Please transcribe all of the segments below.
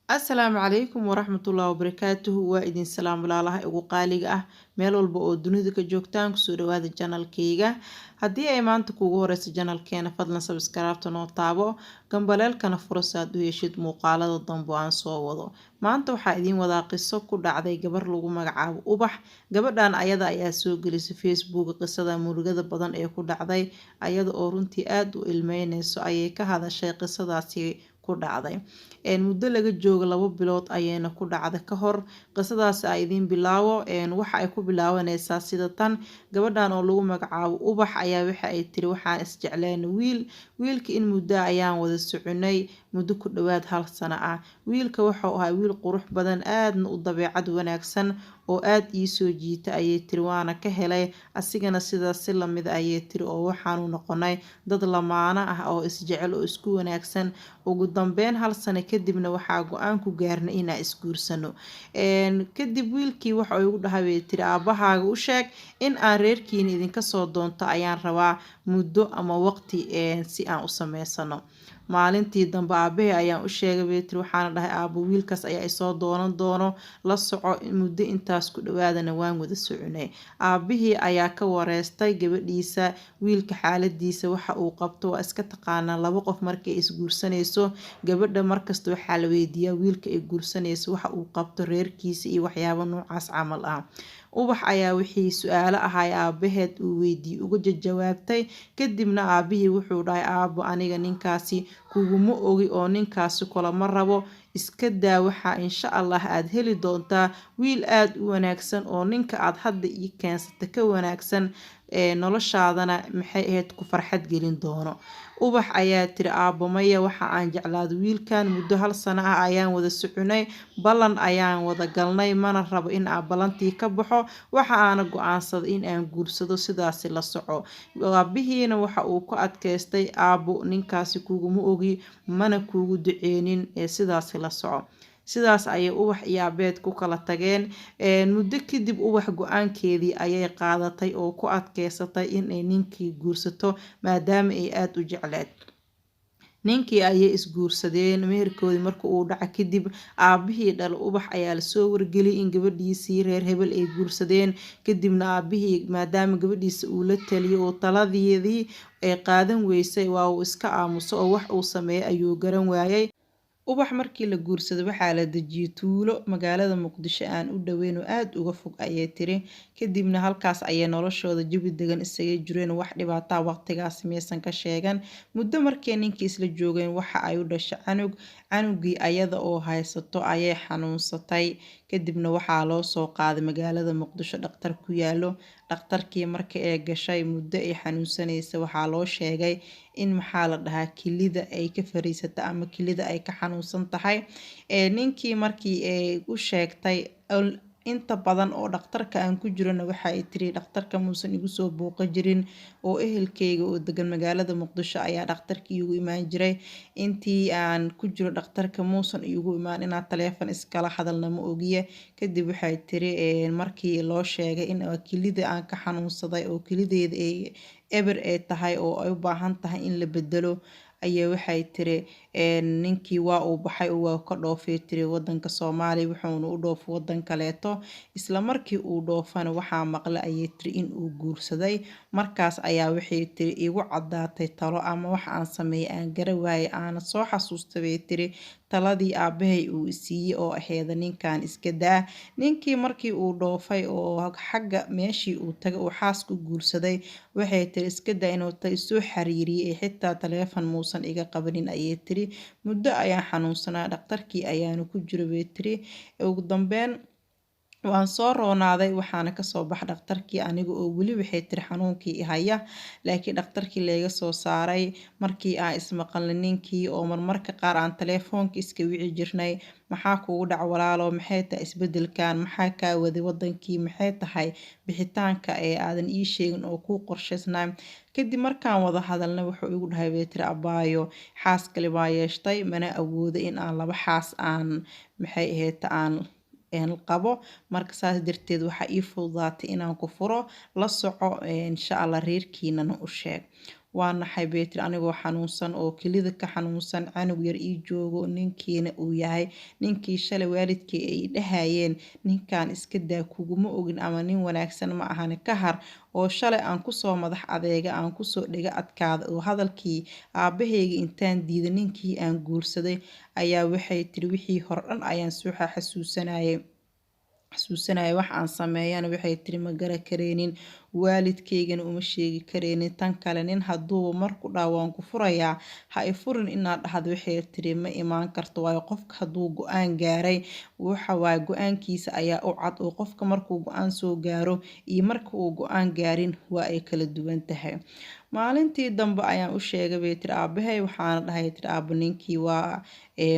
Asalaamu calaykum waraxmatullaahi wabarakaatuhu. Waa idin salaam, walaalaha igu qaaliga ah, meel walba oo dunida ka joogtaan. Kusoo dhawaada channelkayga. Haddii ay maanta kuugu horeyso channelkeena, fadlan subscribe-ta noo taabo, gambaleelkana furo si aad u heshid muuqaalada dambe aan soo wado. Maanta waxaa idiin wadaa qiso ku dhacday gabar lagu magacaabo Ubax. Gabadhan ayada ayaa soo gelisay Facebook qisada murugada badan ee ku dhacday. Ayada oo runtii aada u ilmeyneyso ayay ka hadashay qisadaasi ku dhacday. Muddo laga joogo 2 bilood ayayna ku dhacday ka hor. Qisadaasi a idiin bilaawo. Waxa ay ku bilaabaneysaa sida tan: gabadhan oo lagu magacaabo Ubax ayaa waxa ay tiri, "Waxaan isjecleen wiil. Wiilka in muddo ayaan wada soconay, muddo ku dhawaad hal sano ah. Wiilka wuxuu ahaa wiil qurux badan, aadna u dabeecad wanaagsan oo aada ii soo jiita," ayay tiri. "Waana ka helay, asigana sidaas si lamid," ayay tiri, "oo waxaanu noqonay dad lamaano ah oo isjecel oo isku wanaagsan. Ugu dambeyn, hal sano kadibna waxaa go-aan ku gaarnay inaan isguursano. Kadib wiilkii waxa igu dhahay," bay tiri, "aabahaaga u sheeg in aan reerkiina idinka soo doonto ayaan rabaa muddo ama waqti si aan u sameysano. Maalintii dambe aabahey ayaan u sheegay," bay tiri. "Waxaana dhahay, aabo, wiilkaas ayaa isoo doonan doono, la soco. Muddo intaas ku dhawaadana waan wada soconay." Aabihii ayaa ka wareystay gabadhiisa wiilka xaaladiisa, waxa uu qabto. Waa iska taqaanaa, laba qof markay isguursanayso, gabadha markasta waxaa la weydiiyaa wiilka ay guursanayso waxa uu qabto, reerkiisa iyo waxyaabo noocaas camal ah. Ubax ayaa wixii su-aalo ahay aabaheed uu weydiiyey uga jawaabtay. Kadibna aabihii wuxuu dhahay, "Aabo, aniga ninkaasi kuguma ogi oo ninkaasi kulama rabo. Iska daa, waxaa insha Allah aada heli doontaa wiil aada u wanaagsan oo ninka aad hadda ii keensata ka wanaagsan, ee noloshaadana, maxay ahayd, ku farxad gelin doono." Ubax ayaa tiri, "Aabbo, maya, waxa aan jeclaaday wiilkan. Muddo hal sano ah ayaan wada soconay, ballan ayaan wada galnay, mana rabo in aan ballantii ka baxo. Waxa aana go-aansaday in aan guursado, sidaasi la soco." Aabihiina waxa uu ku adkeystay, "Aabbo, ninkaasi kuguma ogi, mana kuugu duceynin, ee sidaasi la soco." Sidaas ayay Ubax iyo aabeed ku kala tageen. Muddo kadib Ubax go-aankeedii ayay qaadatay oo ku adkeysatay inay ninkii guursato, maadaama ay aada u jecleed. Ninkii ayay isguursadeen. Meherkoodii marka uu dhaca kadib, aabihii dhal Ubax ayaa lasoo wargeliyay in gabadhiisii reer hebel ay guursadeen. Kadibna aabihii, maadaama gabadhiisa uu la taliyay oo taladeedii ay qaadan weysay, waa uu iska aamuso oo wax uu sameeyay ayuu garan waayay. Ubax markii la guursaday waxaa la dejiyay tuulo magaalada Muqdisho aan u dhoweyn oo aada uga fog, ayay tiri. Kadibna halkaas ayay noloshooda jawi degan isaga jireen, wax dhibaataa waqtigaasi maysan ka sheegan. Muddo markii ninkii isla joogeen, waxa ay u dhashay canug. Canugii ayada oo haysato ayay xanuunsatay. Kadibna waxaa loo soo qaaday magaalada Muqdisho dhaqtar ku yaalo. Dhakhtarkii marka ee gashay, muddo ay xanuunsanaysa, waxaa loo sheegay in, maxaa la dhahaa, kilida ay ka fariisata ama kilida ay ka xanuunsan tahay. Ninkii markii ay u sheegtay, inta badan oo dhakhtarka aan ku jirana, waxa ay tiri, dhakhtarka muusan igu soo booqan jirin oo ehelkeyga oo degan magaalada Muqdisho ayaa dhakhtarka iigu imaan jiray. Intii aan ku jiro dhakhtarka muusan iigu imaan, inaan taleefon iskala hadalna ma ogiye. Kadib waxay tiri, markii loo sheegay in kilida aan ka xanuunsaday oo kilideeda ay eber ay tahay oo ay u baahan tahay in la bedelo, ayaa waxay tiri, ninkii waa uu baxay oo waa ka dhoofay, tiri, wadanka Soomaaliya, wuxuuna u dhoofay wadan kaleeto. Isla markii uu dhoofana waxaa maqlay, ayay tiri, in uu guursaday. Markaas ayaa, waxay tiri, igu caddaatay talo ama wax aan sameeyay aan gara waayay, aana soo xasuustay, bay tiri, taladii aabahay uu isiiyey oo aheeda ninkan iska daa. Ninkii markii uu dhoofay oo xagga meeshii uu tagay uu xaas ku guursaday, waxay tiri, iska daa inuu soo xiriiriyey, xitaa taleefon muusan iga qabanin, ayay tiri. Muddo ayaan xanuunsanaa, dhakhtarkii ayaanu ku jiro, bay tiri. Ugu dambeyn waan soo roonaaday, waxaana kasoo baxa dhakhtarkii aniga oo weli, waxay tiri, xanuunkii haya, laakiin dhakhtarkii layga soo saaray. Markii aan ismaqalnay ninkii oo marmarka qaar aan taleefoonka iska wici jirnay, "Maxaa kugu dhac, walaalo? Maxay tahay isbedelkan? Maxaa kaa waday wadankii? Maxay tahay bixitaanka ee aadan ii sheegin oo kuu qorshaysnaa?" Kadib markaan wada hadalnay, wuxuu igu dhahay, bay tiri, "Abaayo, xaas kale baa yeeshtay, mana awoodo in aan laba xaas aan, maxay ahayd, aan qabo. Marka saas darteed waxaa ii fududaatay inaan ku furo. La soco, insha Allah reerkiinana u sheeg." Waa naxay bay tiri, anigoo xanuunsan oo kelida ka xanuunsan, canug yar ii joogo, ninkiina uu yahay ninkii shalay waalidkii ay dhahayeen ninkan iska daa, kuguma ogin ama nin wanaagsan ma ahani, ka har, oo shalay aan kusoo madax adeega, aan kusoo dhiga adkaada oo hadalkii aabahayga intaan diiday ninkii aan guursaday ayaa, waxay tiri, wixii hore dhan ayaan soo xasuusanayay xasuusanaya. Wax aan sameeyana, waxay tiri, ma gara kareenin, waalidkaygana uma sheegi kareenin. Tan kale, nin hadduuba marku dhaha waan ku furayaa, ha i furin inaad dhahdo, waxay tiri, ma imaan karto, waayo qofka hadduu go-aan gaaray, waxa waaye go-aankiisa ayaa u cad, oo qofka markuu go-aan soo gaaro iyo marka uu go-aan gaarin waa ay kala duwan tahay. Maalintii dambe ayaan u sheegay, bay tiri, aabahay. Waxaana dhahay, tiri, aaba, ninkii waa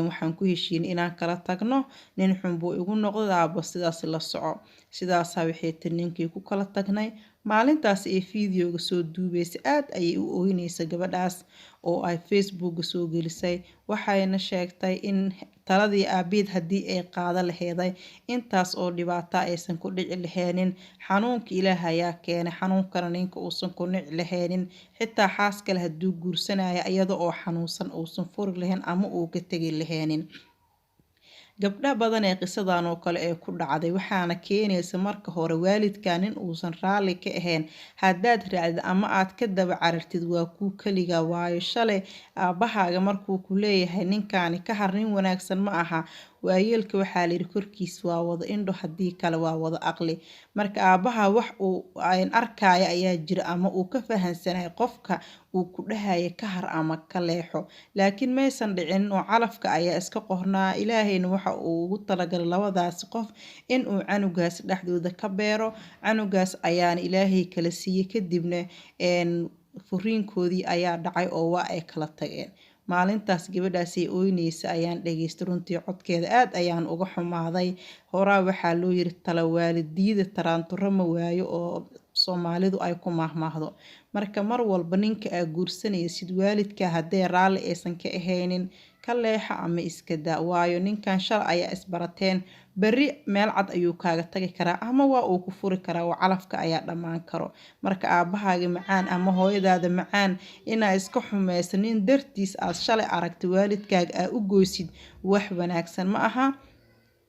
waxaan ku heshiinay inaan kala tagno, nin xun buu igu noqday, aaba, sidaas la soco. Sidaasaa, waxay tiri, ninkii ku kala tagnay. Maalintaas ee fiideoga soo duubeysay aad ayay u ooynaysa gabadhaas oo ay Facebooka soo gelisay, waxayna sheegtay in taladii aabeed haddii ay qaado laheeday intaas oo dhibaato aysan ku dhici laheenin. Xanuunka Ilaah ayaa keenay, xanuunkana ninka uusan ku nici laheenin, xitaa xaas kale hadduu guursanaya iyada oo xanuunsan uusan furi lahayn ama uu ka tegi laheenin. Gabdha badan ee qisadan oo kale ee ku dhacday, waxaana keenaysa marka hore waalidka nin uusan raalli ka ahayn haddaad raacdid ama aad ka daba carartid, waa kuu keliga. Waayo shalay aabbahaaga markuu ku leeyahay ninkaani ka har, nin wanaagsan ma aha. Waayeelka waxaa layidhi korkiis waa wada indho, haddii kale waa wada aqli. Marka aabbaha wax uu arkaya ayaa jira ama uu ka fahansanay qofka uu ku dhahaya ka har ama ka leexo, laakiin maysan dhicin oo calafka ayaa iska qornaa. Ilaahayna waxa uu ugu talagalay labadaasi qof in uu canugaas dhexdooda ka beero, canugaas ayaana Ilaahay kala siiyey. Kadibna furiinkoodii ayaa dhacay oo waa ay kala tageen. Maalintaas gabadhaasay ooynaysa ayaan dhageystay, runtii codkeeda aad ayaan uga xumaaday. Horaa waxaa loo yiri tala waalidiida taraanturo ma waayo, oo Soomaalidu ay ku maahmaahdo. Marka mar walba ninka aa guursanaysid waalidka hadday raalli aysan ka ahaynin, ka leexa ama iska daa, waayo ninkan shal ayaa isbarateen, berri meel cad ayuu kaaga tagi karaa ama waa uu ku furi karaa oo calafka ayaa dhammaan karo. Marka aabbahaaga macaan ama hooyadaada macaan inaa iska xumeysa nin dartiis aad shalay aragtay waalidkaaga aa u goysid, wax wanaagsan ma aha.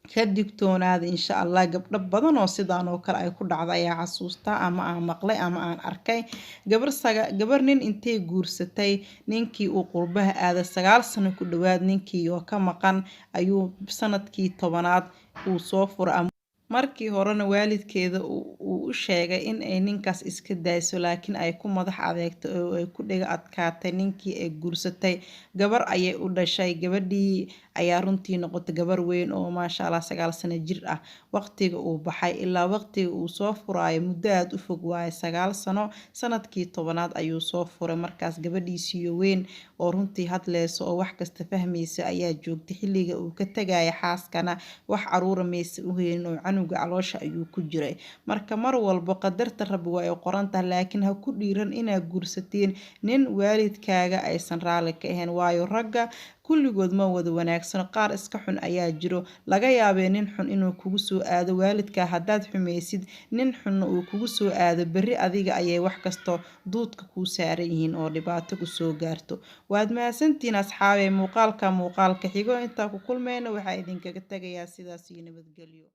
Ka digtoonaada insha Allah. Gabdho badan oo sidaan oo kale ay ku dhacda ayaa xasuustaa ama aan maqlay ama aan arkay. Gabar saga gabar nin intay guursatay, ninkii uu qurbaha aaday, 9 sano ku dhawaad ninkii oo ka maqan ayuu sanadkii 10aad uu soo furay. Markii horena waalidkeeda uu u sheegay in ay ninkaas iska dayso, laakiin ay ku madax adeegtay oo ay ku dhiga adkaatay. Ninkii ay guursatay gabar ayay u dhashay. Gabadhii ayaa runtii noqotay gabar weyn oo maasha Allah 9 sano jir ah. Waqtiga uu baxay ilaa waqtiga uu soo furaayo muddo aada u fog waaye, 9 sano. Sanadkii 10aad ayuu soo furay. Markaas gabadhiisiiyo weyn oo runtii hadleysa oo wax kasta fahmaysa ayaa joogtay. Xilliga uu ka tagaya xaaskana wax caruura maysa u heynin oo canuga caloosha ayuu ku jiray. Marka mar walbo qadarta Rabbi waa ay qoran tahay, laakiin ha ku dhiiran inaad guursatiin nin waalidkaaga aysan raalli ka ahayn, waayo ragga kulligood ma wada wanaagsano, qaar iska xun ayaa jiro. Laga yaabee nin xun inuu kugu soo aado. Waalidkaa haddaad xumeysid, nin xunna uu kugu soo aado, berri adiga ayay wax kasto duudka kuu saaran yihiin oo dhibaato kusoo gaarto. Waad mahadsantihiin asxaabey. Muuqaalka muuqaalka xigo intaa ku kulmeyna waxaa idinkaga tagayaa sidaas iyo nabadgelyo.